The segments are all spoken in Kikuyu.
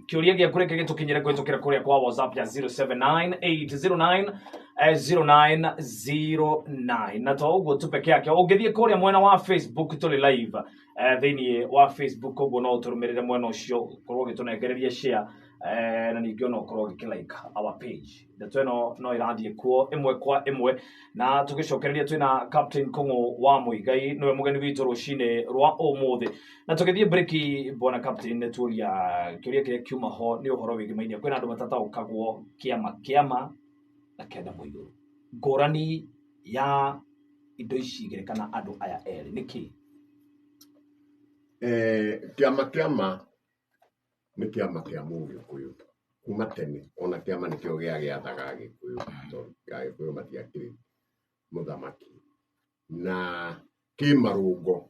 Kĩũria gĩaku reke gĩtũkinyĩre kũhĩtũkĩra kũrĩa kwa WhatsApp ya 079809 0909. Na to ũguo tu peke yake, ũngĩthiĩ kũrĩa mwena wa Facebook tũrĩ live thĩinĩ wa Facebook, ũguo no ũtũrũmĩrĩre mwena ũcio, ũkorwo ũgĩtũnengereria share, na ningĩ ona ũkorwo ũgĩkĩ-like our page. Ndeto ĩno no ĩrathiĩ kuo ĩmwe kwa ĩmwe, na tũgĩcokereria twĩna Captain Kũng'ũ wa Mũigai, nĩwe mũgeni witũ rũcinĩ rwa ũmũthĩ. Na tũgĩthiĩ breki, bwana Captain, nĩ tuoria kĩũria kĩrĩa kiuma ho nĩ ũhoro wĩgĩmainie. Kwĩna andũ matataũkagwo kĩama kĩama na kenda mũiyũru, ngũrani ya indo ici igĩrĩ kana andũ aya erĩ nĩ kĩ? Kĩama kĩama nĩ kĩama kĩa Mũgĩkũyũ kuma tene, ona kĩama nĩkĩo gĩagĩathaga Agĩkũyũ, tondũ Agĩkũyũ matiakĩrĩ mũthamaki. Na kĩ marũngo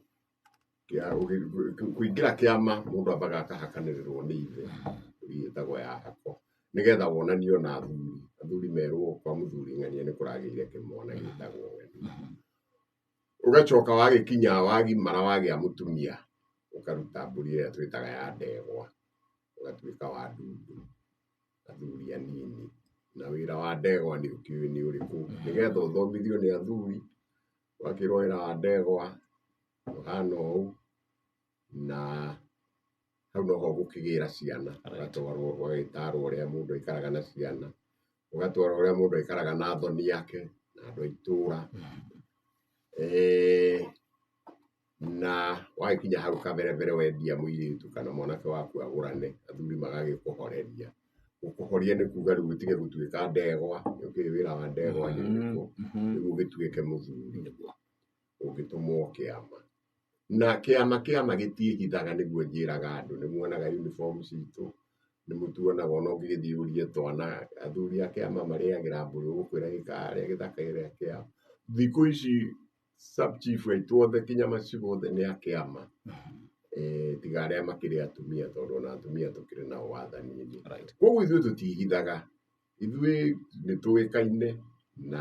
kũingĩra kĩama, mũndũ ambaga akahakanĩrĩrwo nĩ ithe, ĩtagwo ya hako, nĩgetha wonanio na athuri, athuri merwo kwa mũthuri ng'ania nĩ kũragĩire kĩmwana gĩtagwo ng'ania. Ũgacoka wagĩkinya wagimara, wagĩa mũtumia, ũkaruta mbũri ĩrĩa twĩtaga ya ndegwa, ũgatuĩka wa ndundu, athuri anini. Na wĩra wa ndegwa nĩ ũkĩũĩ nĩ ũrĩkũ, nĩgetha ũthomithio nĩ athuri, ũgakĩrwo wĩra wa ndegwa ũhana ũũ, na hau noho ũgũkĩgĩra ciana, ũgatwarwo ũgagĩtarwo ũrĩa mũndũ aikaraga na ciana, ũgatwarwo ũrĩa mũndũ aikaraga na thoni yake na andũ a itũra. Na wagĩkinya hau kabere mbere wendia mũirĩtu kana mwanake waku agũrane, athuri magagĩkũhoreria. Gũkũhoria nĩ kuga rĩu ũtige gũtuĩka ndegwa, nĩ ũkĩũĩ wĩra wa ndegwa nĩ ũrĩkũ, rĩu ũgĩtuĩke mũthuri ũngĩtũmwo kĩama. Na kĩama kĩama gĩtiĩhithaga, nĩguo njĩraga andũ, nĩ muonaga uniform citũ, nĩ mũtuonaga, ona ũngĩgĩthiĩ ũrie twana, athuri a kĩama marĩagĩra mbũri, ũgũkwĩra gĩkarĩa gĩthaka kĩrĩa kĩao. Thikũ ici sub chief aitũ othe kinya macibũ othe nĩ a kĩama, tiga arĩa makĩrĩ atumia, tondũ ona atumia tũkĩrĩ nao wathani-inĩ. Koguo ithuĩ tũtihithaga, ithuĩ nĩ tũĩkaine na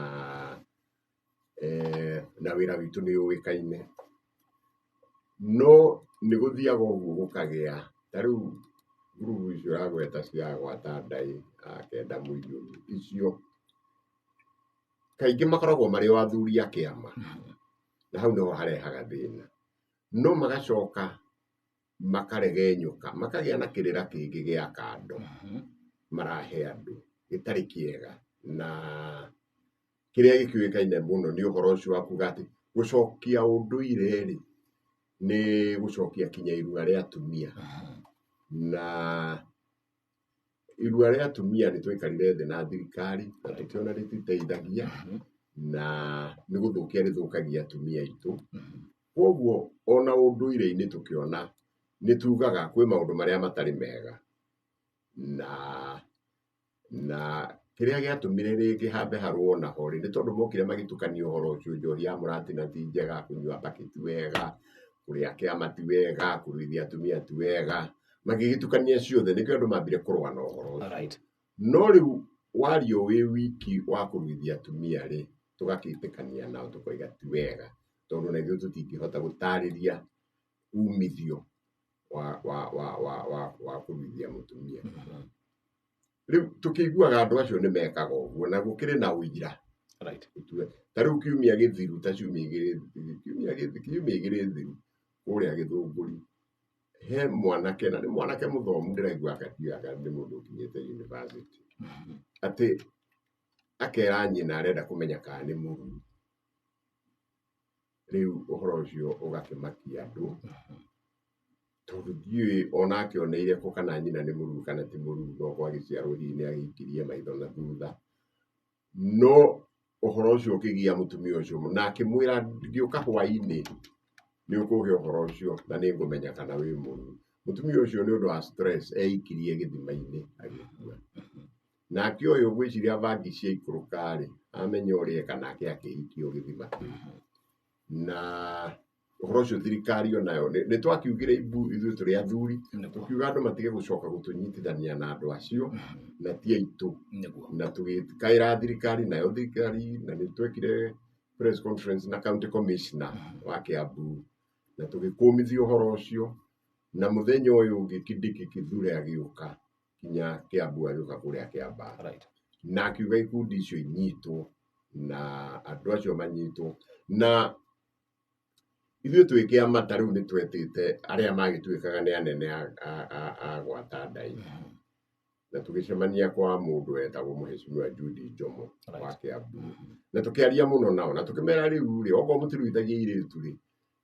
na wĩra witũ nĩ ũĩkaine. No nĩ gũthiaga ũguo gũkagĩa ta rĩu ngurubu icio ũragweta cia gwata ndai a kenda mũiyũru, icio kaingĩ makoragwo marĩ o athuri a kĩama, na hau niho harehaga thĩna. No magacoka makaregenyũka, makagĩa na kĩrĩra kĩngĩ gĩa kando marahe andũ gĩtarĩ kĩega, na kĩrĩa gĩkĩũĩkaine mũno nĩ ũhoro ũcio wa kuga atĩ gũcokia ũndũire rĩ nĩ gũcokia kinya irua rĩa atumia. Na irua rĩa atumia nĩ twaikarire thĩ na thirikari na tũkĩona rĩtiteithagia, na nĩ gũthũkia rĩthũkagia atumia aitũ. Koguo ona ũndũire-inĩ tũkĩona nĩ tugaga kwĩ maũndũ marĩa matarĩ mega, na kĩrĩa gĩatũmire rĩngĩ hambe harũo naho rĩ, nĩ tondũ mokire magĩtukania ũhoro ũcio, njohi ya mũratina ti njega, kũnyua mbakĩ ti wega, kũrĩa kĩama ti wega, kũruithia atumia ti wega, magĩgĩtukania ciothe, nĩkĩo andũ mambire kũrũa na ũhoro ũcio. No rĩu wario wĩ wiki wa kũruithia atumia rĩ, tũgakĩtĩkania nao tũkoiga ti wega, tondũ na ithuĩ tũtingĩhota gũtarĩria umithio wa kũruithia mũtumia. Rĩu tũkĩiguaga andũ acio nĩ mekaga ũguo, na gũkĩrĩ na ũira. Ta rĩu kiumia gĩthiru, ta ciumia igĩrĩ, kiumia igĩrĩ thiru kũrĩa Gĩthũngũri, he mwanake, na nĩ mwanake mũthomu, ndĩraigua akiuga nĩ mũndũ ũkinyĩte university, atĩ akera nyina arenda kũmenya kana nĩ mũruu. Rĩu ũhoro ũcio ũgakĩmakia andũ, tondũ ndiũĩ ona akĩoneire kũ kana nyina nĩ mũruu kana ti mũruu, no gwagĩciarwo hihi nĩ agĩikirie maitho na thutha. No ũhoro ũcio ũkĩgia mũtumia ũcio mũno, na akĩmwĩra ngĩũka hwaĩ-inĩ nĩ ũkũhe ũhoro ũcio na nĩ ngũmenya kana wĩ mũruu. Mũtumia ũcio nĩ ũndũ wa stress eikirie gĩthima-inĩ agĩkua. Nake ũyũ ngwĩciria bangi ciaikũrũka rĩ, amenya ũrĩa eka, nake akĩikio gĩthima kĩu. Na ũhoro ũcio thirikari onayo nĩ twakiugire imbu ithuĩ tũrĩ athuri, tũkiuga andũ matige gũcoka gũtũnyitithania na andũ acio na ti aitũ. Na tũgĩkaĩra thirikari, nayo thirikari, na nĩ twekire press conference na county commissioner wa Kiambu, na tũgĩkũmithia ũhoro ũcio. Na mũthenya ũyũ ũngĩ Kindiki Kithure agĩũka Nginya Kiambu agĩũka kũrĩa Kĩambaa. Na akiuga ikundi icio inyitwo na andũ acio manyitwo na ithuĩ twĩ kĩama ta rĩu nĩ twetĩte arĩa magĩtuĩkaga nĩ anene a gwata ndai na tũgĩcemania kwa mũndũ wetagwo Mheshimiwa Judy Njomo wa Kiambu na tũkĩaria mũno nao na tũkĩmera rĩu rĩ okorwo mũtiruithagia airĩtu rĩ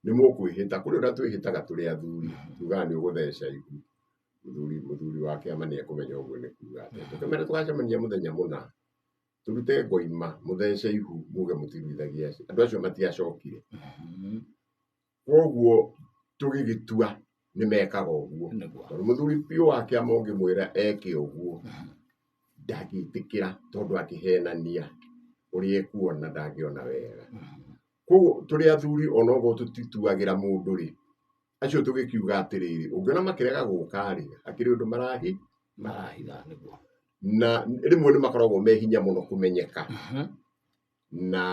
nĩ mũkwĩhĩta kũrĩ ũrĩa twĩhĩtaga tũrĩ athuri tugaga nĩ ũgũtheca ihu mũthuri wa kĩama nĩ ekũmenya ũguo nĩ kuga atĩa tũkĩmera tũgacemania mũthenya mũna tũrute ngoima mũthece ihu muge mũtiruithagia andũ acio matiacokire koguo tũgĩgĩtua nĩ mekaga ũguo tondũ mũthuri biũ wa kĩama ũngĩmwĩra eke ũguo ndangĩtĩkĩra tondũ akĩhenania ũrĩa ekuona ndangĩona wega koguo tũrĩ athuri onokorwo tũtituagĩra mũndũ rĩ acio tũgĩkiuga atĩrĩrĩ ũngĩona makĩrega gũka rĩ hakĩrĩ ũndũ marahitha nĩguo na rĩmwe nĩ makoragwo me hinya mũno kũmenyeka na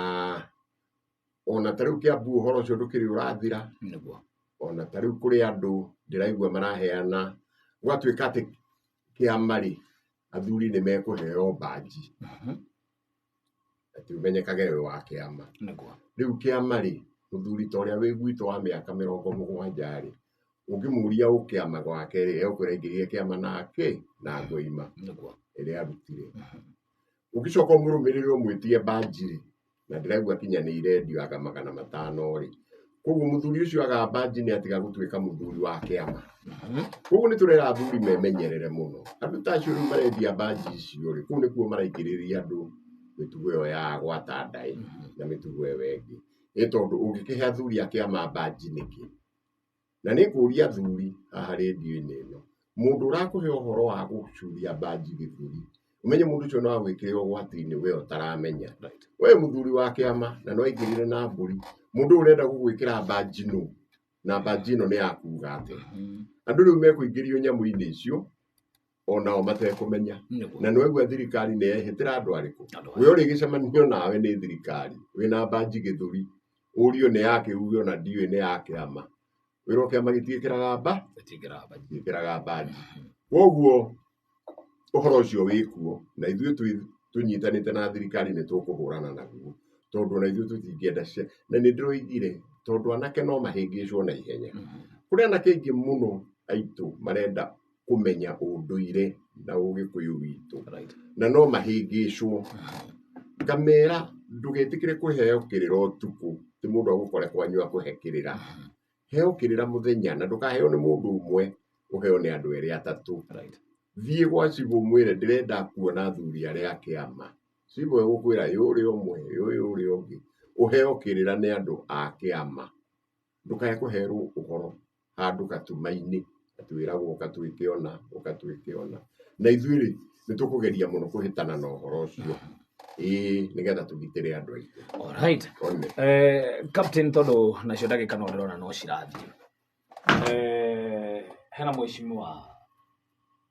ona ta rĩu Kiambu ũhoro ũcio ndũkĩrĩ ũrathira nĩguo ona ta rĩu kũrĩ andũ ndĩraigua maraheana gũgatuĩka atĩ kĩama rĩ athuri nĩ mekũheo mbanji atĩ ũmenyekage wĩ wa kĩama nĩguo rĩu kĩama rĩ mũthuri ta ũrĩa wĩ gwitũ wa mĩaka 70 rĩ ũngĩmũria ũkĩama gwake rĩ egũkwĩra aingĩrire kĩama nake na ngoima nĩguo ĩrĩa arutire ũngĩcoka ũmũrũmĩrĩre ũmwĩtie mbanji rĩ na ndĩraigua kinya nĩ irendio anga 500 rĩ koguo mũthuri ũcio aga mbanji nĩ atiga gũtuĩka mũthuri wa kĩama koguo nĩ tũrera athuri memenyerere mũno andũ ta acio rĩu marendia mbanji icio rĩ kũu nĩkuo maraingĩrĩria andũ mĩtugo ĩyo ya gwata ndai na mĩtugo ĩyo ĩngĩ nĩ tondũ ũngĩkĩhe athuri a kĩama mbanji nĩkĩ na nĩ ngũria athuri haha rĩndiũ-inĩ ĩno mũndũ ũrakũhe ũhoro wa gũcuria mbanji gĩthũri ũmenye mũndũ ũcio no agwĩkĩre ũgwati-inĩ we ũtaramenya we mũthuri wa kĩama na no aingĩrire na mbũri mũndũ ũyũ ũrenda gũgwĩkĩra mbanji nũ na mbanji ĩno nĩ ya kuga atĩa andũ rĩu mekũingĩrio nyamũ-inĩ icio onao matekũmenya na nĩwaigua thirikari nĩ yehĩtĩra andũ arĩkũ we ũrĩgĩcemanio nawe nĩ thirikari wĩna mbanji gĩthũri ũrio nĩ yake uge ona ndiũĩ nĩ ya kĩama wĩrwo kĩama gĩtiĩkĩraga gĩtiĩkĩraga mbanji koguo ũhoro ũcio wĩkuo na ithuĩ tũnyitanĩte na thirikari nĩ tũkũhũrana naguo tondũ ona ithuĩ tũtingĩenda na nĩ ndĩroigire tondũ anake no mahĩngĩcwo na ihenya kũrĩ anake aingĩ mũno aitũ marenda kũmenya ũndũire na ũgĩkũyũ witũ na no mahĩngĩcwo ngamera ndũgetĩkĩre kũheo kĩrĩra ũtukũ ti mũndũ agũkore kwanyu akũhe kĩrĩra heo kĩrĩra mũthenya na ndũkaheo nĩ mũndũ ũmwe ũheo nĩ andũ erĩ atatũ thiĩ gwa cibũ mwĩre ndĩrenda kuona athuri arĩa a kĩama cibũ egũkwĩra ĩ ũrĩa ũmwe ĩ ũyũ ũrĩa ũngĩ ũheo kĩrĩra nĩ andũ a kĩama ndũkae kũherwo ũhoro handũ gatuma-inĩ atĩ wĩragwo ũkatuĩke ũna ũkatuĩke ũna na ithuĩ rĩ nĩ tũkũgeria mũno kũhĩtana na ũhoro ũcio ĩĩ nĩgetha tũgitĩre andũ aitũ. Alright. One. Captain tondũ nacio ndagĩka no ndĩrona no cirathiĩ hena mheshimiwa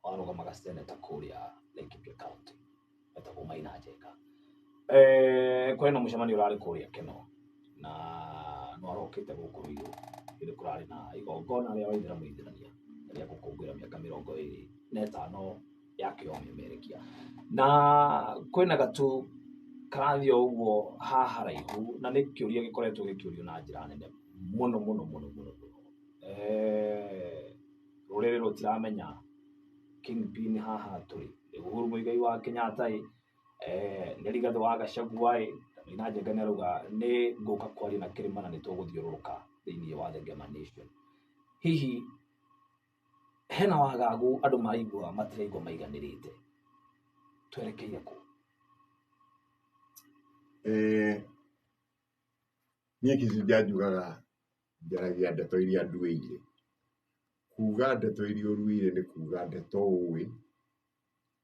warũgamaga senator kũrĩa Laikipia County etagwo Maina Njenga kũrĩ na mũcemanio ũrarĩ kũrĩa Keno na no arokĩte gũkũ Ruiru hĩndĩ kũrarĩ na igongona rĩa Waithĩramu Ithĩrania rĩa gũkũngũĩra mĩaka 25 ya kĩomemerekia na kwĩna gatu karathiĩ o ũguo haha haraihu na nĩ kĩũria gĩkoretwo gĩkĩũrio na njĩra nene mũno mũno mũno mũno mũno rũrĩrĩ rũtiramenya kingpin haha tũrĩ nĩ Uhuru Muigai wa Kenyatta ĩ nĩ Rigathĩ wa Gachagua ĩ Maina Njenga nĩ arauga nĩ ngũka kwaria na kĩrĩma na nĩ tũgũthiũrũrũka thĩinĩ wa the Gema Nation hihi hena wagagu andũ maraigua matiraigua maiganĩrĩte twerekeire kũ Niĩ Kicinja njugaga njaragia ndeto iria nduĩire kuga ndeto iria ũruire nĩ kuga ndeto ũĩ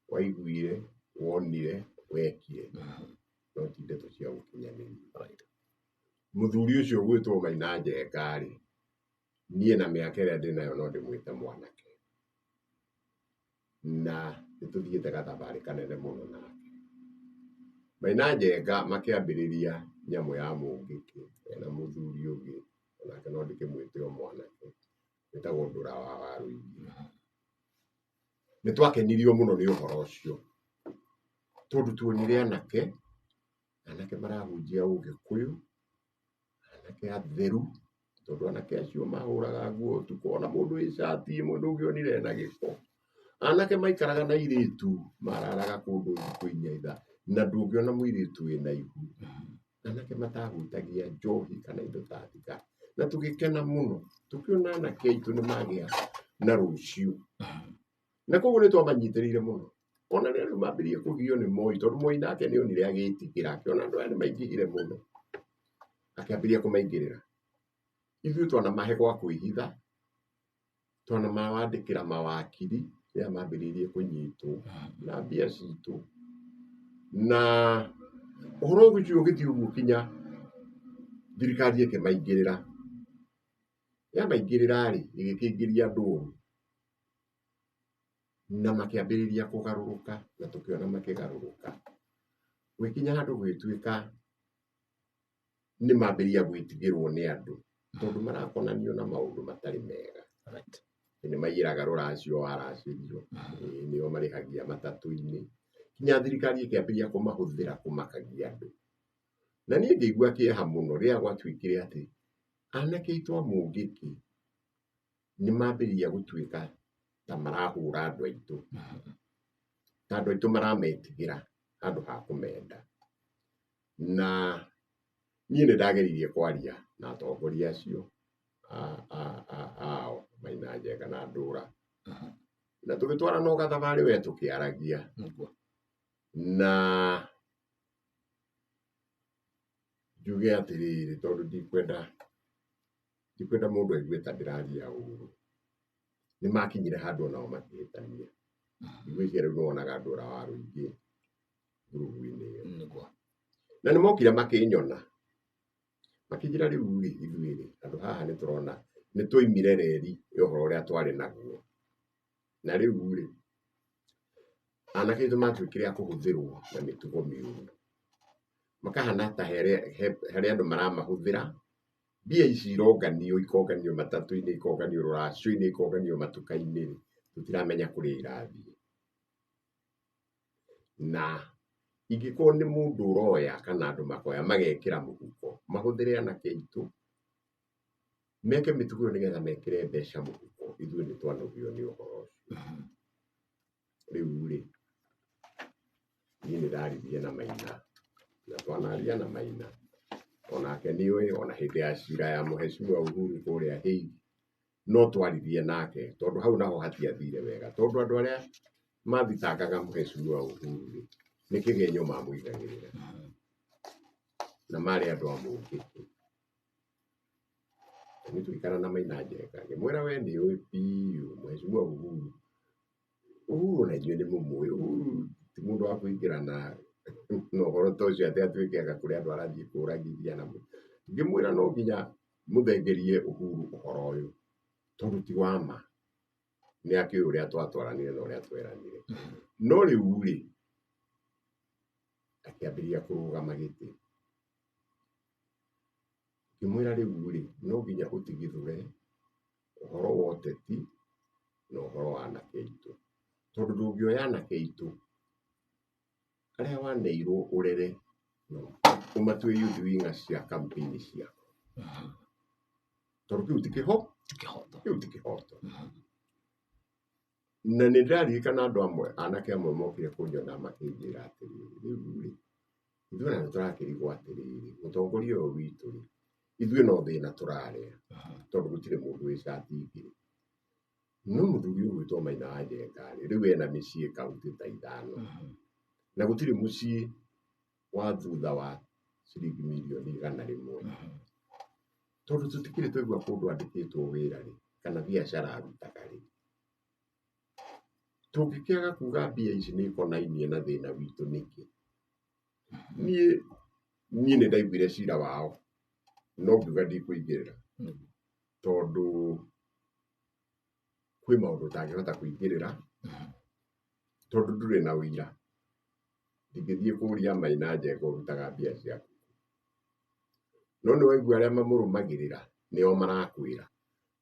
waiguire wonire wekire no ti ndeto cia gũkinyanĩria mũthuri ũcio ũgwĩtwo Maina Njenga rĩ niĩ na mĩaka ĩrĩa ndĩnayo no ndĩmwĩte mwanake na nĩ tũthiĩte gathabarĩ kanene mũno nake Maina Njenga makĩambĩrĩria nyamũ ya mũngĩkĩ ena mũthuri ũngĩ onake no ndĩkĩmwĩte o mwanake wĩtagwo Ndũra wa Waruingi. Nĩ twakenirio mũno nĩ ũhoro ũcio tondũ tuonire anake, anake marahunjia ũgĩkũyũ, anake atheru, tondũ anake acio mahũraga nguo ũtukũ, ona mũndũ wĩ cati ĩmwe ndũngĩonire ena gĩko. Anake maikaraga na airĩtu mararaga kũndũ thikũ inya ithaa na ndũngĩona mũirĩtu wĩna ihu. Anake matahutagia njohi kana indo ta thigara, na tũgĩkena mũno tũkĩona anake aitũ nĩ magĩa na rũciũ, na koguo nĩ twamanyitĩrĩire mũno. Ona rĩrĩa rĩu mambĩrĩirie kũgio nĩ Moi, tondũ Moi nake nĩ onire agĩtigĩra, akĩona andũ aya nĩ maingĩhire mũno, akĩambĩrĩria kũmaingĩrĩra. Ithuĩ twanamahe gwa kwĩhitha, twanamawandĩkĩra mawakiri rĩrĩa mambĩrĩirie kũnyitwo na mbia citũ, na ũhoro ũcio ũgĩthiĩ ũguo kinya thirikari ĩkĩmaingĩrĩra. Yamaingĩrĩra rĩ, ĩgĩkĩingĩria andũ oru na makĩambĩrĩria kũgarũrũka, na tũkĩona makĩgarũrũka. Gũgĩkinya handũ gũgĩtuĩka nĩ mambĩrĩria gwĩtigĩrwo nĩ andũ tondũ marakonanio na maũndũ matarĩ mega. Nĩ maiyĩraga rũracio waracĩrio, nĩo marĩhagia matatũ-inĩ, nginya thirikari ĩkĩambĩrĩria kũmahũthĩra kũmakagia andũ. Na niĩ ngĩigua kĩeha mũno rĩrĩa gwatuĩkire atĩ anake aitũ a Mũngĩkĩ nĩ mambĩrĩria gũtuĩka ta marahũra andũ aitũ, ta andũ aitũ marametigĩra handũ ha kũmenda. Na niĩ nĩ ndageririe kwaria na atongoria acio ao Maina Njenga na Ndũra, na tũgĩtwarana o gathabarĩ we tũkĩaragia, na njuge atĩrĩrĩ, tondũ ndikwenda mũndũ aigue ta ndĩraria ũru, nĩ makinyire handũ onao makĩhĩtania. Ngwĩciria rĩu nĩwonaga Ndũra wa Rũingĩ ngurubu-inĩ ĩyo. Na nĩ mokire makĩnyona, makĩnjĩra rĩu rĩ, ithuĩ rĩ, handũ haha nĩ tũrona nĩ twaimire reri ya ũhoro ũrĩa twarĩ naguo, na rĩu rĩ, anake aitũ matuĩkire a kũhũthĩrwo na mĩtugo mĩũru, makahana ta harĩ andũ maramahũthĩra, mbia ici ironganio, ikonganio matatũ-inĩ, ikonganio rũracio-inĩ, ikonganio matuka-inĩ rĩ, tũtiramenya kũrĩa irathiĩ. Na ingĩkorwo nĩ mũndũ ũroya kana andũ makoya magekĩra mũhuko, mahũthĩre anake aitũ, meke mĩtugo ĩyo nĩgetha mekĩre mbeca mũhuko, ithuĩ nĩ twanogio nĩ ũhoro ũcio. Rĩu rĩ, niĩ nĩ ndaririe na Maina, na twanaria na Maina, onake nĩ oĩ, ona hĩndĩ ya cira ya Mheshimiwa Uhuru kũrĩa Hague, no twaririe nake, tondũ hau naho hatiathire wega, tondũ andũ arĩa mathitangaga Mheshimiwa Uhuru rĩ, nĩ kĩgenyo mamũigagĩrĩra, na marĩ andũ a Mũngĩkĩ. Na niĩ tũgĩikara na Maina Njenga, ngĩmwĩra we nĩ ũĩ biũ Mheshimiwa Uhuru, Uhuru ona inyuĩ nĩ mũmũĩ, Uhuru ti mũndũ wa kũingĩra na ũhoro ta ũcio atĩ atuĩke anga kũrĩ andũ arathiĩ kũragithia na ngĩmwĩra no nginya mũthengerie Uhuru ũhoro ũyũ, tondũ ti wa ma, nĩ akĩũĩ ũrĩa twatwaranire na ũrĩa tweranire. No rĩu rĩ, akĩambĩrĩria kũrũgama gĩtĩ, ngĩmwĩra rĩu rĩ, no nginya ũtigithũre ũhoro wa ũteti na ũhoro wa anake aitũ, tondũ ndũngĩoya anake aitũ arĩa waneirwo ũrere ũmatue youth wingers cia campaign ciaku, tondũ kĩu ti Kĩhoto. Kĩu ti kĩhoto. Na nĩ ndĩraririkana andũ amwe, anake amwe mokire kũnyona makĩnjĩra atĩrĩrĩ, rĩu rĩ, ithuĩ ona nĩ tũrakĩrigwo atĩrĩrĩ, mũtongoria ũyũ witũ rĩ, ithuĩ no thĩna tũrarĩa, tondũ gũtirĩ mũndũ wĩ cati igĩrĩ. No mũthuri ũyũ ũgwĩtwo Maina wa Njenga rĩ, rĩu ena mĩciĩ kaũntĩ ta ithano, na gũtirĩ mũciĩ wa thutha wa ciringi mirioni 100. Tondũ tũtikĩrĩ twaigua kũndũ andĩkĩtwo wĩra rĩ, kana biacara arutaga rĩ. Tũngĩkĩaga kuga mbia ici nĩ ikonainie na thĩna witũ nĩkĩ? Niĩ nĩ ndaiguire cira wao, no ngiuga ndikũingĩrĩra, tondũ kwĩ maũndũ ũtangĩhota kũingĩrĩra, tondũ ndũrĩ na ũira. Ndingĩthiĩ kũria Maina Njenga ũrutaga mbia ciaku. No nĩ waigua arĩa mamũrũmagĩrĩra nĩo marakwĩra.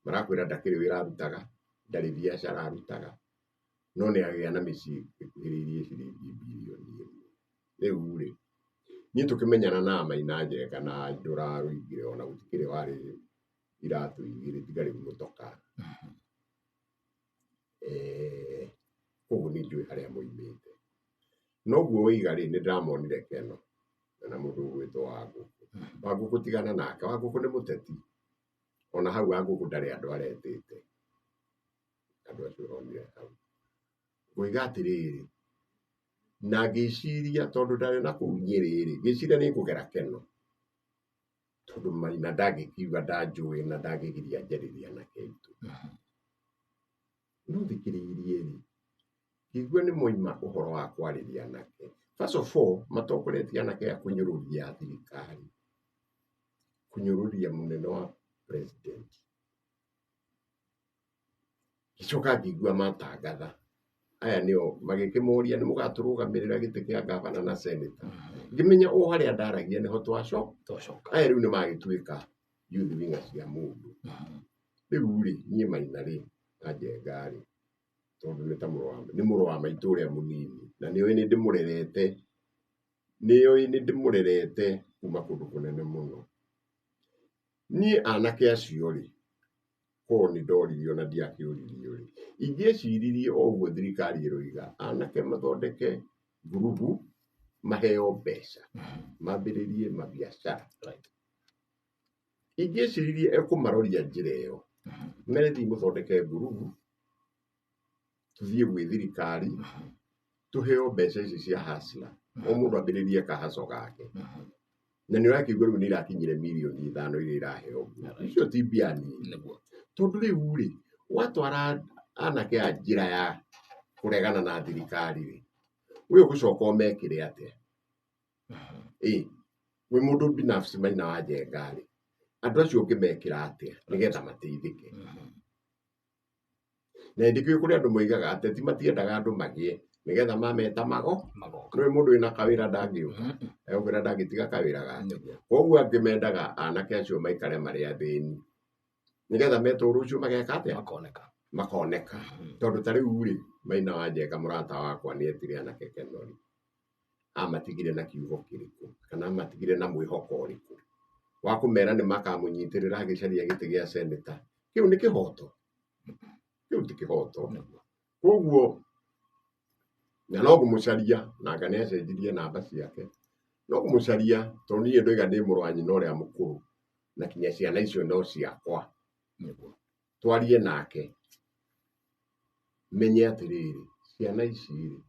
Marakwĩra ndakĩrĩ wĩra arutaga, ndarĩ biacara arutaga. No nĩ agĩa na mĩciĩ ĩkuhĩrĩirie ciringi birioni 1. Rĩu rĩ, niĩ tũkĩmenyana na Maina Njenga na Ndũrarũingire ona gũtikĩrĩ warĩ iratũ igĩrĩ tiga rĩu mũtoka. Koguo nĩ njũĩ harĩa moimĩte. Noguo woiga rĩ, nĩ ndĩramonire Keno na mũndũ ũgwĩtwo Wangũkũ. Wangũkũ tigana nake, Wangũkũ nĩ mũteti. Ona hau Wangũkũ ndarĩ andũ aretĩte. Andũ acio ũronire hau. Ngũiga atĩrĩrĩ, na ngĩciria tondũ ndarĩ na kũu Nyĩrĩ rĩ, ngĩciria nĩ ngũgera Keno. Tondũ Maina ndangĩkiuga ndanjũĩ na ndangĩgiria njarĩrie anake aitũ. No thikĩrĩirie rĩ, ngĩigua nĩ moima ũhoro wa kwarĩria anake. First of all, matongoretie anake a kũnyũrũria thirikari, kũnyũrũria mũnene wa president. Ngĩcoka ngĩigua matangatha aya nĩo magĩkĩmoria nĩ mũgatũrũgamĩrĩra gĩtĩ kĩa gavana na senator. Ngĩmenya o harĩa ndaragia nĩho Twacoka. Aya rĩu nĩ magĩtuĩka youth winger cia mũndũ. Rĩu rĩ, niĩ Maina rĩ, na Njenga rĩ, tondũ nĩ ta mũrũ wa, nĩ mũrũ wa maitũ ũrĩa mũnini, na nĩoĩ nĩ ndĩmũrerete, nĩoĩ nĩ ndĩmũrerete kuma kũndũ kũnene mũno. Niĩ anake acio rĩ, korwo nĩ ndoririo na ndiakĩũririo rĩ, ingĩeciririe o ũguo thirikari ĩroiga, anake mathondeke ngurubu, maheo mbeca, mambĩrĩrie mabiacara. Ingĩeciririe ekũmaroria njĩra ĩyo, mere thiĩ mũthondeke ngurubu, tũthiĩ gwĩ thirikari, tũheo mbeca ici cia hustler, o mũndũ ambĩrĩrie kahaco gake. Na nĩ ũrakĩigua rĩu nĩ irakinyire mirioni 5 iria iraheo ngurubu. Icio ti mbia nini. Tondũ rĩu rĩ, watwara anake aya njĩra ya kũregana na thirikari rĩ, we ũgũcoka ũmekĩre atĩa? Wĩ mũndũ binafsi Maina wa Njenga rĩ, andũ acio ũngĩmekĩra atĩa nĩgetha mateithĩke? Na ndikĩũĩ kũrĩ andũ moigaga ateti matiendaga andũ magĩe nĩgetha mameta Magoka. Nĩũĩ mũndũ wĩna kawĩra ndangĩũka, egũkwĩra ndangĩtiga kawĩra gake. Koguo angĩ mendaga anake acio maikare marĩ athĩni nĩgetha metwo rũciũ mageka atĩa? Makoneka. Makoneka. Tondũ ta rĩu rĩ, Maina wa Njenga mũrata wakwa nĩ etire anake Keno rĩ, amatigire na kiugo kĩrĩkũ kana amatigire na mwĩhoko ũrĩkũ wa kũmera nĩ makamũnyitĩrĩra agĩcaria gĩtĩ gĩa seneta. Kĩu nĩ kĩhoto? Kĩu ti kĩhoto. Koguo na no ngũmũcaria na anga nĩ acenjirie namba ciake, no ngũmũcaria tondũ niĩ ndoiga ndĩ mũrũ wa nyina ũrĩa mũkũrũ na kinya ciana icio no ciakwa. Twarie nake menye atĩrĩrĩ, ciana ici rĩ,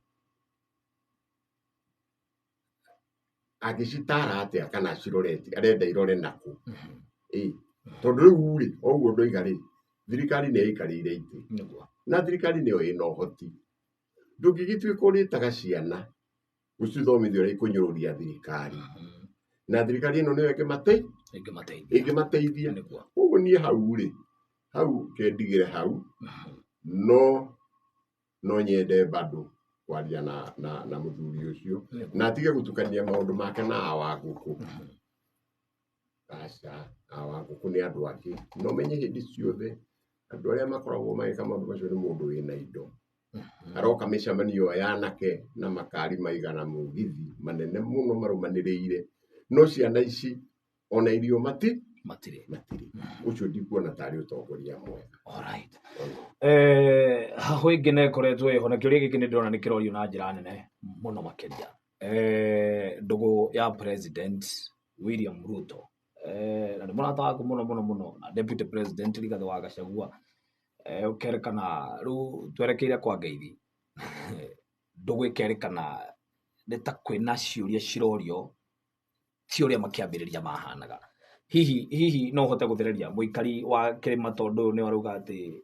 angĩcitara atĩa kana acirorete, arenda irore nakũ? Tondũ rĩu rĩ, o ũguo ndoiga rĩ, thirikari nĩ ĩikarĩire itĩ. Na thirikari nĩyo ĩna ũhoti. Ndũngĩgĩtuĩka ũrĩtaga ciana gũcithomithia ũrĩa ikũnyũrũria thirikari. Na thirikari ĩno nĩyo ĩngĩmateithia. Koguo niĩ hau rĩ, hau kendigĩre hau, no nyende bado kwaria na mũthuri ũcio na atige gũtukania maũndũ make na Wangũkũ. Aca, Wangũkũ nĩ andũ angĩ. No menye hĩndĩ ciothe andũ arĩa makoragwo magĩka maũndũ macio nĩ mũndũ wĩna indo. Aroka mĩcemanio ya anake na makari maigana mũgithi manene mũno marũmanĩrĩire. No ciana ici ona irio Matirĩ. matirĩ. Ũcio ndikuona tarĩ ũtongoria mwega. Alright. Hahũ ĩngĩ nĩ ĩkoretwo ĩho na kĩũria gĩkĩ nĩ ndĩrona nĩ kĩrorio na njĩra nene mũno makĩria. Ndũgũ ya President William Ruto. Na nĩ mũrata waku mũno mũno mũno na Deputy President Rigathĩ wa Gachagua. Ũkerekana rĩu twerekeire kwa ngeithi. Ndũgũ ĩkerekana nĩ ta kwĩna ciũria cirorio ti ũrĩa makĩambĩrĩria mahanaga. Hihi no ũhote gũthereria mũikari wa kĩrĩma tondũ ũyũ nĩ arauga atĩ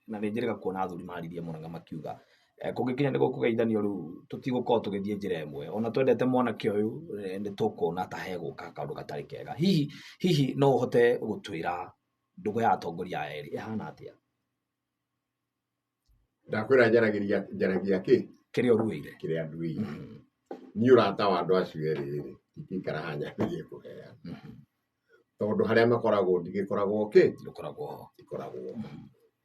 na nĩ njĩrĩga kuona athuri maririe mũno na makiuga kũngĩkinya nĩ gũkũgeithanio rĩu tũtigũkorwo tũgĩthiĩ njĩra ĩmwe ona twendete mwanake ũyũ nĩ tũkuona ta hegũka kaũndũ gatarĩ kega. Hihi no ũhote gũtwĩra ndũgũ ya atongoria aya erĩ ĩhana atĩa? Ndakwĩra njaragia kĩ? Kĩrĩa ũruĩire. Kĩrĩa nduĩire. Niĩ ũrata wa andũ acio erĩ rĩ, ndingĩikara haha nyambĩrĩrie kũheana. Tondũ harĩa makoragwo ndigĩkoragwo kĩ? Ndũkoragwo ho. Ndikoragwo ho.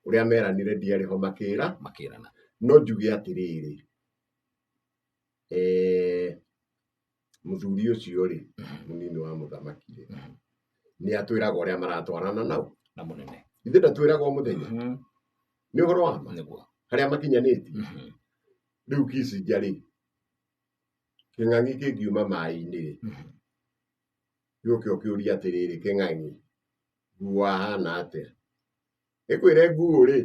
Ũrĩa meranire ndiarĩ ho makĩra. Makĩrana. No njuge atĩrĩrĩ, mũthuri ũcio rĩ, mũnini wa mũthamaki rĩ, nĩ atwĩraga ũrĩa maratwarana nao. Na mũnene. Ithuĩ ndatwĩraga o mũthenya. Nĩ ũhoro wa ma. Nĩguo. Harĩa makinyanĩtie. Rĩu Kissinger rĩ, kĩng'ang'i kĩngiuma maĩ-inĩ rĩ, gĩũke ũkĩũrie atĩrĩrĩ, kĩng'ang'i, nguo ahana atĩa? Ĩkwĩre nguo rĩ,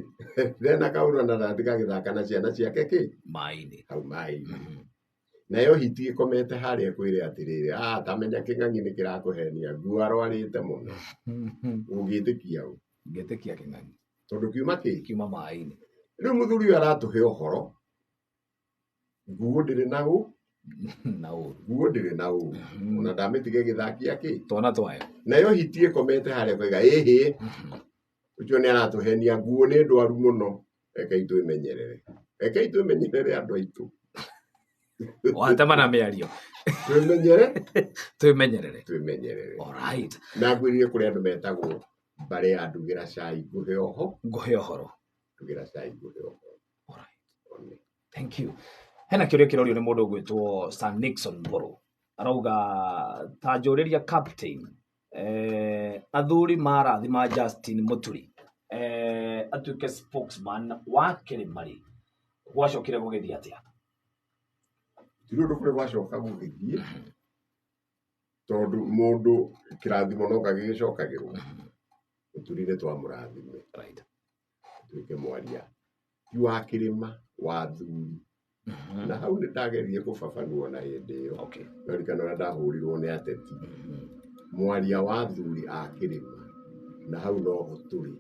ndena kaũndũ na ndatigagĩthaka na ciana ciake kĩ? Maĩ-inĩ. Hau maĩ-inĩ. Nayo hiti ĩkomete harĩa ĩkwĩre atĩrĩrĩ, ah, tamenya kĩng'ang'i nĩ kĩrakũhenia, nguo arwarĩte mũno. Ũngĩtĩkia ũ? Ngĩtĩkia kĩng'ang'i. Tondũ kiuma kĩ? Kiuma maĩ-inĩ. Rĩu mũthuri ũyũ aratũhe ũhoro, nguo ndĩrĩ na ũ, Na ũru. nguo ndĩrĩ na ũru. Ona ndamĩtiga ĩgĩthakia kĩ? Twana twayo. Nayo hiti ĩkomete harĩa ĩkoiga ĩhĩ, ũcio nĩ aratũhenia, nguo nĩ ndwaru mũno, rekei twĩmenyerere. Rekei twĩmenyerere andũ aitũ. Watema na mĩario. Twĩmenyere? Twĩmenyerere. Twĩmenyerere. All right. Na ngwĩrire kũrĩ andũ metagwo mbarĩ ya ndugĩra cai ngũhe oho. Ngũhe ũhoro. Ndugĩra cai ngũhe ũhoro. All right. One. Thank you. Hena kĩũria kĩrorio nĩ mũndũ ũgwĩtwo Sir Nixon Mburu. Arauga ta njũrĩria captain, athuri marathima Justin Muturi, atuĩke spokesman wa kĩrĩma rĩ, gwacokire gũgĩthiĩ atĩa? Ti ũndũ kũrĩ gwacoka gũgĩthiĩ, tondũ mũndũ kĩrathimo no gagĩgĩcokagĩrwo. Mũturi nĩ twamũrathime. Right. Atuĩke mwaria ti wa kĩrĩma, wa athuri. Na hau nĩ ndageririe kũbabanua na hĩndĩ ĩyo. Okay. Ndarikana ũrĩa ndahũrirwo nĩ ateti. Mwaria wa athuri a kĩrĩma, na hau noho tũrĩ.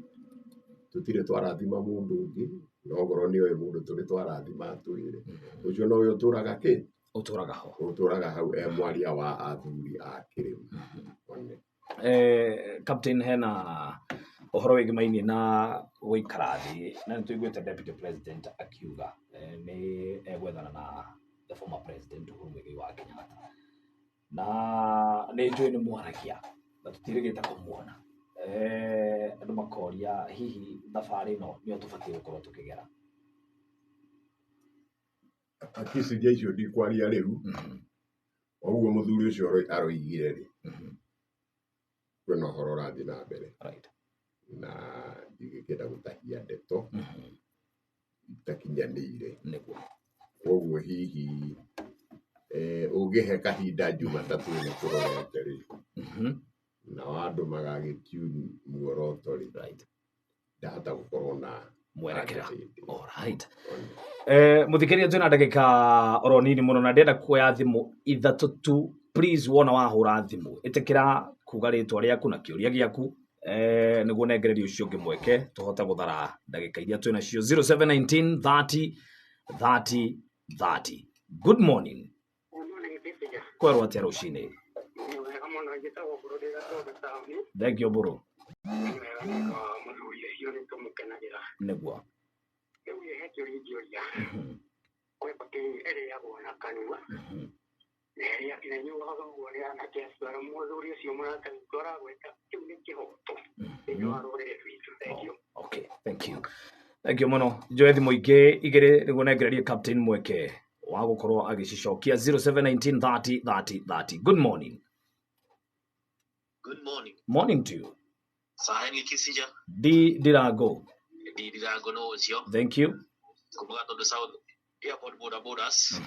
Tũtirĩ twarathima mũndũ ũngĩ, no ngorwo nĩ oĩ mũndũ tũrĩ twarathima atwĩre. Ũcio nowe ũtũraga kĩ? Ũtũraga ho. Ũtũraga hau e mwaria wa athuri a kĩrĩma. One. Captain, hena ũhoro wĩgĩmainie na gũikara thĩ, na nĩ tũiguĩte deputy president akiuga nĩ egwethana na the former president Uhuru Muigai wa Kenyatta, na nĩ njũĩ nĩ mwaragia na tũtirĩgĩte kũmuona. Andũ makoria hihi thabarĩ ĩno nĩyo tũbatiĩ gũkorwo tũkĩgera. Akiciria icio ndikwaria rĩu, o ũguo mũthuri ũcio aroigire rĩ, kwĩna ũhoro ũrathiĩ na mbere. Right. Na ndingĩkĩenda gũtahia ndeto itakinyanĩire. Nĩguo. Koguo hihi ũngĩhe kahinda Jumatatũ ĩno tũrorete rĩ, nao andũ magagĩtune muoroto rĩ, Right. ndahota gũkorwo na mwerekera. hĩndĩ. All right. One. Mũthikĩrĩria, twĩna ndagĩka oro nini mũno na ndĩrenda kuoya thimũ ithatũ tu. Please, wona wahũra thimũ, ĩtĩkĩra kuga rĩtwa rĩaku na kĩũria gĩaku, nĩguo nengererie ũcio ũngĩ mweke tũhote gũthara ndagĩka iria twĩ nacio. 0719 30 30 30. Good morning. Good morning, Kissinger. Kwerwo atĩa rũcinĩ? Nĩ wega mũno, njĩtagwo Mbũrũ ndĩ Gatũndũ taũni. Thank you, Mbũrũ. Nĩ wega nĩ kwa mũthuri ũcio nĩ tũmũkenagĩra. Nĩguo. Rĩu he kĩũria ingĩũria. Kwĩ mbakĩ ĩrĩagwo na kanua na ĩrĩa na ĩnyuaga ũguo nĩ anake acio. Ara mũthuri ũcio mũrata witũ aragweta kĩu nĩ kĩhoto thĩinĩ wa rũrĩrĩ rwitũ. Thank you. Okay, thank you. Thank you mũno. Njoe thimũ ingĩ igĩrĩ nĩguo nengererie captain mweke wa gũkorwo agĩcicokia. 0719 30 30 30. Good morning. Good morning. Morning to you. Sir Henry Kissinger. D Ndirango. D Ndirango no ũcio. Thank you. Kuma Gatũndũ South Airport Boda Bodas.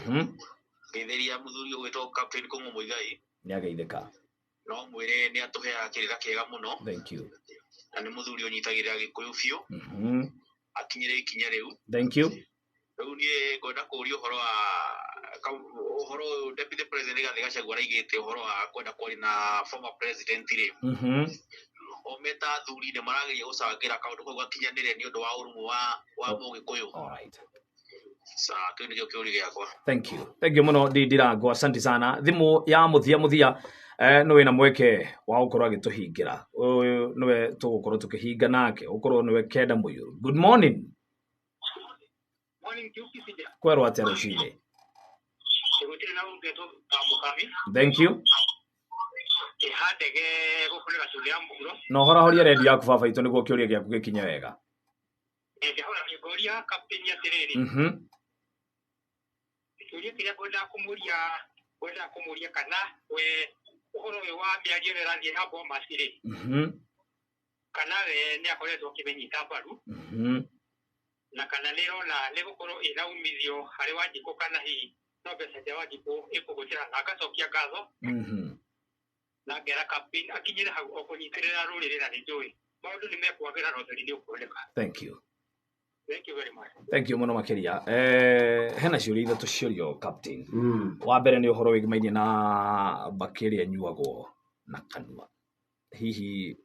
Ngeithĩria mũthuri ũgwĩtwo Captain Kũng'ũ Mũigai. Nĩ ageithĩka. No mwĩre nĩ atũheaga kĩrĩra kĩega mũno. Thank you. Na nĩ mũthuri ũnyitagĩrĩra Gĩkũyũ biũ. Akinyĩre ikinya rĩu. Thank you. Rĩu niĩ ngwenda kũũria ũhoro wa ũhoro ũyũ Deputy President Rigathĩ Gachagua araigĩte ũhoro wa kwenda kwaria na former president rĩ. O meta athuri nĩ marageria gũcangĩra kaũndũ kau gakinyanĩre nĩ ũndũ wa ũrũmwe wa Mũgĩkũyũ. All right. Sawa, kĩu nĩkĩo kĩũria gĩakwa. Thank you. Thank you mũno D Ndirango, asante sana. Thimũ ya mũthia mũthia, nĩwe na mweke wa gũkorwo agĩtũhingĩra. Ũyũ nĩwe tũgũkorwo tũkĩhinga nake, ũkorwo nĩwe Kenda Mũiyũru. Good morning. Morning to you, Kissinger. Kwerwo atĩa rũcinĩ? Gũtirĩ na ũngĩtwo Mũkami. Thank you. Ĩha ndege gũkũ nĩ Gacundu ya mũhuro. Na ũhorahorie redio yaku baba itũ nĩguo kĩũria gĩaku gĩkinye wega. Ndahũra ngũria captain atĩrĩrĩ. Kĩũria kĩrĩa ngwendaga kũmũria kana we ũhoro ũyũ wa mĩario ĩrĩa ĩrathiĩ na Bomas rĩ, kana we nĩ akoretwo akĩmĩnyita mbaru, na kana nĩ ĩrona nĩ gũkorwo ĩna umithio harĩ Wanjikũ kana hihi no mbeca cia Wanjikũ ĩkũhũthĩra, na ngacokia ngatho na ngera captain akinyĩre hau o kũnyitĩrĩra rũrĩrĩ, na nĩ njũĩ maũndũ nĩ mekwagĩra na ũtheri nĩ ũkuoneka. Thank you. Thank you very much. Thank you mũno makĩria. Hena ciũria ithatũ ciorio captain. Wa mbere nĩ ũhoro wĩgĩmainie na mbakĩ ĩrĩa ĩnyuagwo na kanua. Hihi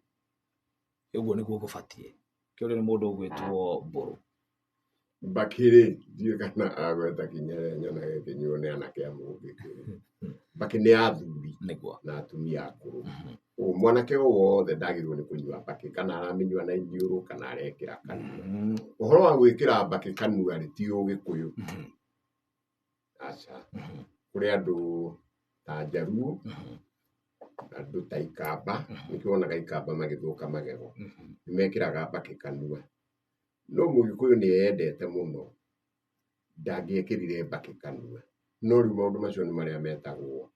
ũguo nĩguo gũbatiĩ? Kĩũrio nĩ mũndũ ũgwĩtwo Mbũrũ. Mbakĩ rĩ, ndiũĩ kana agweta kinya ĩrĩa nyonaga ĩkĩnyuo nĩ anake a Mũgĩkũyũ. Mbakĩ nĩ ya athuri nĩguo na atumia akũrũ. Mwanake o wothe ndagĩrĩirwo nĩ kũnyua mbakĩ, kana aramĩnyua na iniũrũ kana arekĩra kanua. Ũhoro wa gwĩkĩra mbakĩ kanua rĩ, ti Ũgĩkũyũ. Aca. Kũrĩ andũ ta Njaruo, andũ ta Ikamba, nĩkĩo wonaga Ikamba magĩthũka magego. Nĩmekĩraga mbakĩ kanua. No Mũgĩkũyũ nĩ eyendete mũno, ndangĩekĩrire mbakĩ kanua. No rĩu maũndũ macio nĩ marĩa metagwo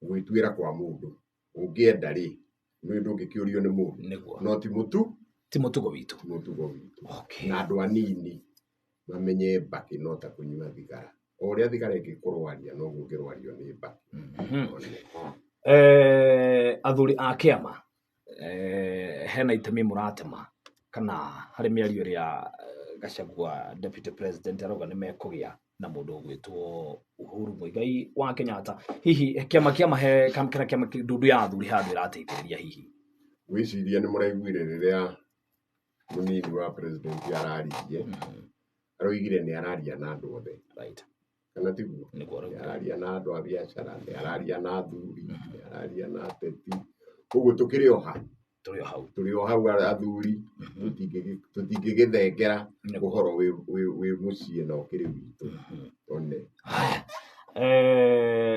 gwĩtuĩra kwa mũndũ. Ũngĩenda rĩ, nĩ ndũngĩkĩũrio nĩ mũndũ. Nĩguo. No ti mũtu, ti mũtugo witũ. Ti mũtugo witũ. Okay. Na andũ anini mamenye mbakĩ no ta kũnyua thigara. O ũrĩa thigara ĩngĩkũrwaria noguo ũngĩrwario nĩ mbakĩ. Athuri a kĩama, hena itemi mũratema kana harĩ mĩario ĩrĩa Gachagua deputy president arauga nĩ mekũgĩa na mũndũ ũgwĩtwo Uhuru Muigai wa Kenyatta. Hihi kĩama kĩama he kana kĩama ndundu ya athuri handũ ĩrateithĩrĩria hihi? Wĩcirie nĩ mũraiguire rĩrĩa mũnini wa president araririe, aroigire nĩ araria na andũ othe. Right. Kana tiguo? Nĩguo Nĩ araria na andũ a biacara, nĩ araria na athuri, nĩ araria na ateti. Koguo tũkĩrĩ o ha? Tũrĩ o hau. Tũrĩ o hau athuri, tũtingĩgĩthengera ũhoro wĩ mũciĩ na ũkĩrĩ witũ. One.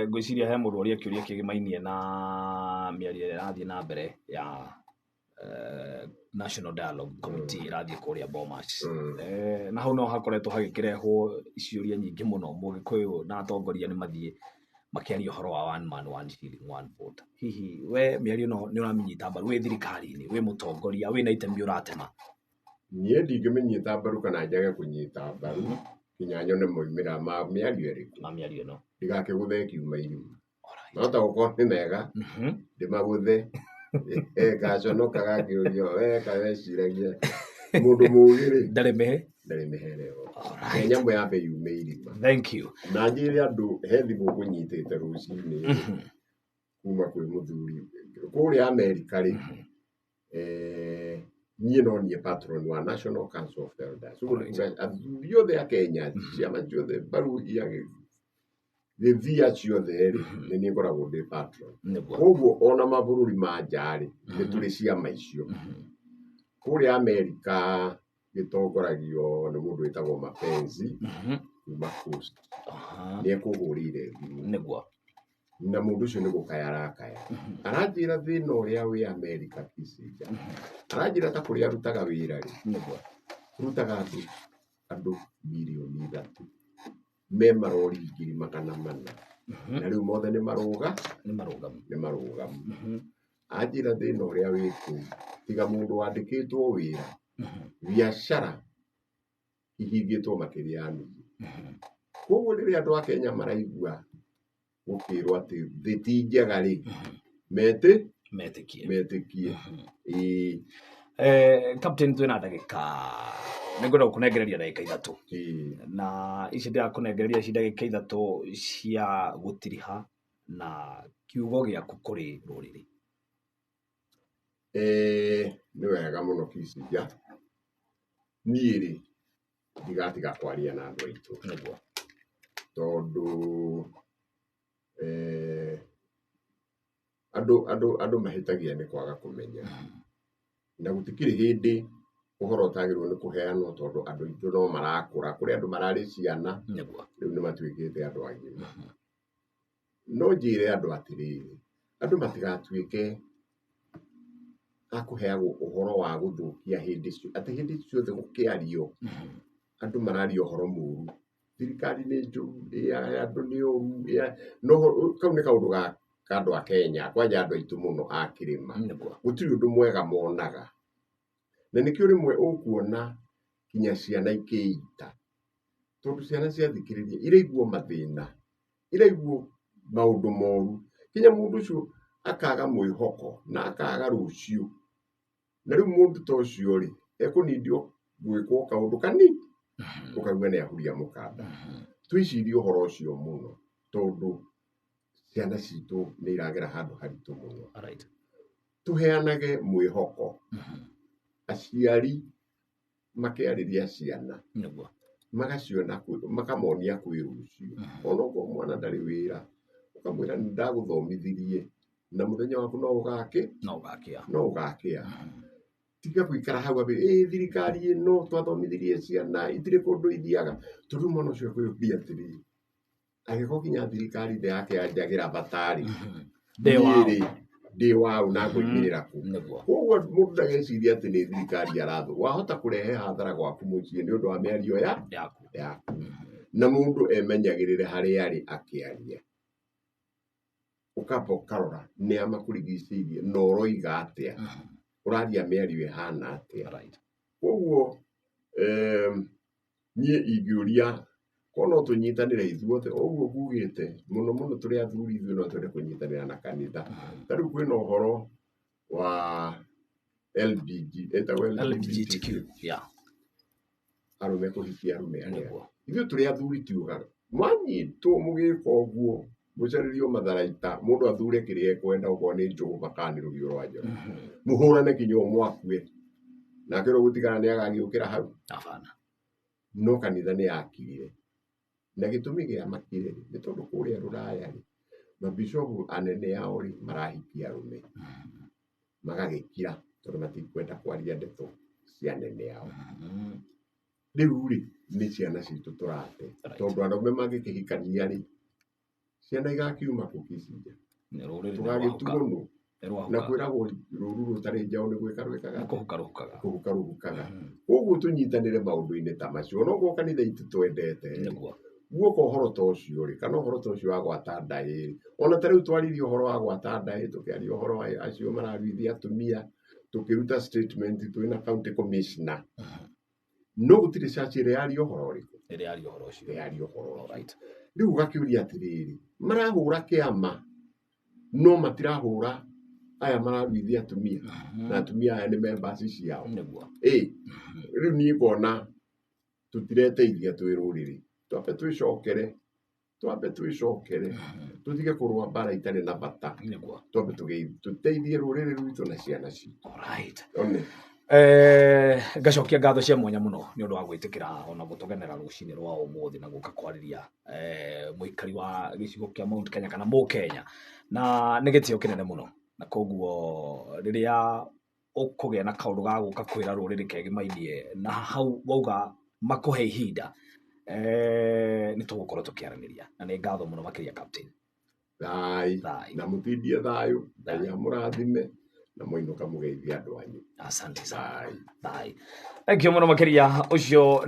Ngwĩciria he mũndũ ũria kĩũria kĩgĩmainie na mĩario ĩrĩa ĩrathiĩ na mbere ya National Dialogue Committee ĩrathiĩ kũrĩa Bomas. Na hau no hakoretwo hagĩkĩrehwo ciũria nyingĩ mũno, Mũgĩkũyũ na atongoria nĩ mathiĩ makĩaria ũhoro wa one man one shilling one vote. Hihi we mĩario ĩno nĩ ũramĩnyita mbaru wĩ thirikari-inĩ, wĩ mũtongoria, wĩna itemi ũratema? Niĩ ndingĩmĩnyita mbaru kana njage kũnyita mbaru nginya nyone moimĩrĩra ma mĩario ĩrĩkũ. Ma mĩario ĩno. Ndigakĩgũthe kiuma irima. No ta gũkorwo nĩ mega, ndĩmagũthe. Ngaconoka gakĩũrio, we kaweciragia mũndũ mũũgĩ rĩ, ndarĩ mĩhe? Ndarĩ mĩhere ho. He nyamũ yambe yume irima. Thank you. Na njĩre andũ he thimũ ngũnyitĩte rũcinĩ kuma kwĩ mũthuri kũrĩa Amerika rĩ, niĩ no niĩ patron wa National Council of Elders. Ũguo nĩ kuga athuri othe a Kenya, ciama ciothe, mbaru ya gĩthia ciothe rĩ, nĩ niĩ ngoragwo ndĩ patron. Koguo ona mabũrũri ma nja rĩ, nĩ tũrĩ ciama icio. Kũrĩa Amerika gĩtongoragio nĩ mũndũ wĩtagwo Mapenzi kuma Coast. Nĩ ekũhũrĩire thimũ. Nĩguo. Na mũndũ ũcio nĩ gũkaya arakaya. Aranjĩra thĩna ũrĩa wĩ Amerika Kissinger. Aranjĩra ta kũrĩa arutaga wĩra rĩ. Nĩguo. Rutaga andũ mirioni 3. Me marori 400,000. Na rĩu mothe nĩ marũga? Nĩ marũgamu. Nĩ marũgamu. Anjĩra thĩna ũrĩa wĩ kũu, tiga mũndũ wandĩkĩtwo wĩra, biacara ihingĩtwo makĩria ya nuthu. Koguo rĩrĩa andũ a Kenya maraigua gũkĩrwo atĩ thĩ ti njega rĩ, Metĩkie. Metĩkie. Ĩĩ. Captain, twĩna ndagĩka, nĩngwenda gũkũnengereria ndagĩka 3. Na ici ndĩrakũnengereria ici ndagĩka 3 cia gũtiriha na kiugo gĩaku kũrĩ rũrĩrĩ. Nĩ wega mũno Kissinger. Niĩ rĩ, ndigatiga kwaria na andũ aitũ. Nĩguo. Tondũ andũ mahĩtagia nĩ kwaga kũmenya. Na gũtikĩrĩ hĩndĩ ũhoro ũtagĩrĩirwo nĩ kũheanwo tondũ andũ aitũ no marakũra. Kũrĩ andũ mararĩ ciana, rĩu nĩ matuĩkĩte andũ agima. No njĩre andũ atĩrĩrĩ, andũ matigatuĩke Akũheagwo ũhoro wa gũthũkia hĩndĩ atĩ hĩndĩ ciothe gũkĩario andũ mararia ũhoro mũru, thirikari nĩ njũru, andũ nĩ oru, no kau nĩ kaũndũ ga andũ a Kenya, kwanja andũ aitũ mũno a kĩrĩma. Gũtirĩ ũndũ mwega monaga. Na nĩkĩo rĩmwe ũkuona kinya ciana ikĩita, tondũ ciana ciathikĩrĩria iraiguo mathĩna, iraiguo maũndũ moru, kinya mũndũ ũcio akaga mwĩhoko na akaga rũciũ. Na rĩu mũndũ ta ũcio rĩ, ekũnindio gwĩkwo kaũndũ kanini, ũkaigua nĩ ahuria mũkanda. Twĩcirie ũhoro ũcio mũno, tondũ ciana citũ nĩ iragera handũ haritũ mũno. Tũheanage mwĩhoko. Aciari makĩarĩria ciana, magaciona, makamonia kwĩ rũciũ. Onokorwo mwana ndarĩ wĩra, ũkamwĩra nĩ ndagũthomithirie na mũthenya waku no ũgakĩa. Tiga gũikara hau ambĩrĩrie, ĩ thirikari ĩno twathomithirie ciana itirĩ kũndũ ithiaga. Tondũ mwana ũcio ekwĩyũria atĩrĩrĩ, angĩkorwo kinya thirikari ndĩrakĩanjagĩra bata rĩ, ndĩ waũ na ngoimĩrĩra kũ? Koguo mũndũ ndagecirie atĩ nĩ thirikari arathũ. Wahota kũrehe hathara gwaku mũciĩ nĩ ũndũ wa mĩario yaku. Na mũndũ emenyagĩrĩre harĩa arĩ akĩaria. Ũkamba ũkarora nĩ a makũrigicĩirie na ũroiga atĩa, ũraria mĩario ĩhana atĩa. Koguo niĩ ingĩũria korwo no tũnyitanĩre ithuothe, ũguo ngugĩte mũno mũno tũrĩ athuri ithuĩ no twende kũnyitanĩra na kanitha. Ta rĩu kwĩna ũhoro wa LBG, ĩtagwo LGBTQ, arũme kũhikia arũme arĩa. Ithuĩ tũrĩ athuri tiugaga mwanyitwo mũgĩka ũguo mũcarĩrio matharaita, mũndũ athure kĩrĩa ekwenda, okorwo nĩ njũgũma kana nĩ rũhiũ rwa njora, mũhũrane kinya mwakue, nake ũrĩa ũgũtigara nĩ agagĩũkĩra hau. No kanitha nĩ yakirire. Na gĩtũmi gĩa makire nĩ tondũ kũrĩa rũraya rĩ, mabishopu anene ao rĩ marahikia arũme, magagĩkira tondũ matikwenda kwaria ndeto cia anene ao. Rĩu rĩ nĩ ciana citũ tũrate, tondũ arũme mangĩkĩhikania rĩ, ciana igakiuma kũ Kicinja? Tũgagĩtugwo nũ? Na kwĩragwo rũru rũtarĩ njaũ nĩ gwĩka rwĩkaga kũhuka rũhukaga. Koguo tũnyitanĩre maũndũ-inĩ ta macio, onokorwo kanitha itũ twendete guoka ũhoro ta ũcio rĩ, kana ũhoro ta ũcio wa gwata ndaĩ rĩ, ona ta rĩu twaririe ũhoro wa gwata ndaĩ, tũkĩaria ũhoro wa acio mararuithia atumia, tũkĩruta statement twĩna county commissioner, no gũtirĩ church ĩrĩa yaria ũhoro ũrĩkũ, ĩrĩa yaria ũhoro ũcio, yaria ũhoro ũcio. Rĩu ũgakĩũria atĩrĩrĩ, marahũra kĩama no matirahũra aya mararuithia atumia, na atumia aya nĩ members ciao. Rĩu niĩ ngona tũtireteithia twĩ rũrĩrĩ, twambe twĩcokere, tũtige kũrũa mbara itarĩ na bata, twambe tũteithie rũrĩrĩ rwitũ na ciana citũ. Ngacokia ngatho cia mwanya mũno nĩ ũndũ wa gwĩtĩkĩra ona gũtũgenera rũcinĩ rwa ũmũthĩ na gũka kwarĩria mũikari wa gĩcigo kĩa Mount Kenya kana Mũkenya, na nĩ gĩtĩo kĩnene mũno. Na koguo rĩrĩa ũkũgĩa na kaũndũ ga gũka kwĩra rũrĩrĩ kegimainie na hau wauga makũhe ihinda, nĩ tũgũkorwo tũkĩaranĩria, na nĩ ngatho mũno makĩria Captain. Thai na mũtindie thayũ, Ngai amũrathime na mũinũka mũgeithie andũ anyu. Asante sana. Thai. Thank you mũno makĩria ũcio.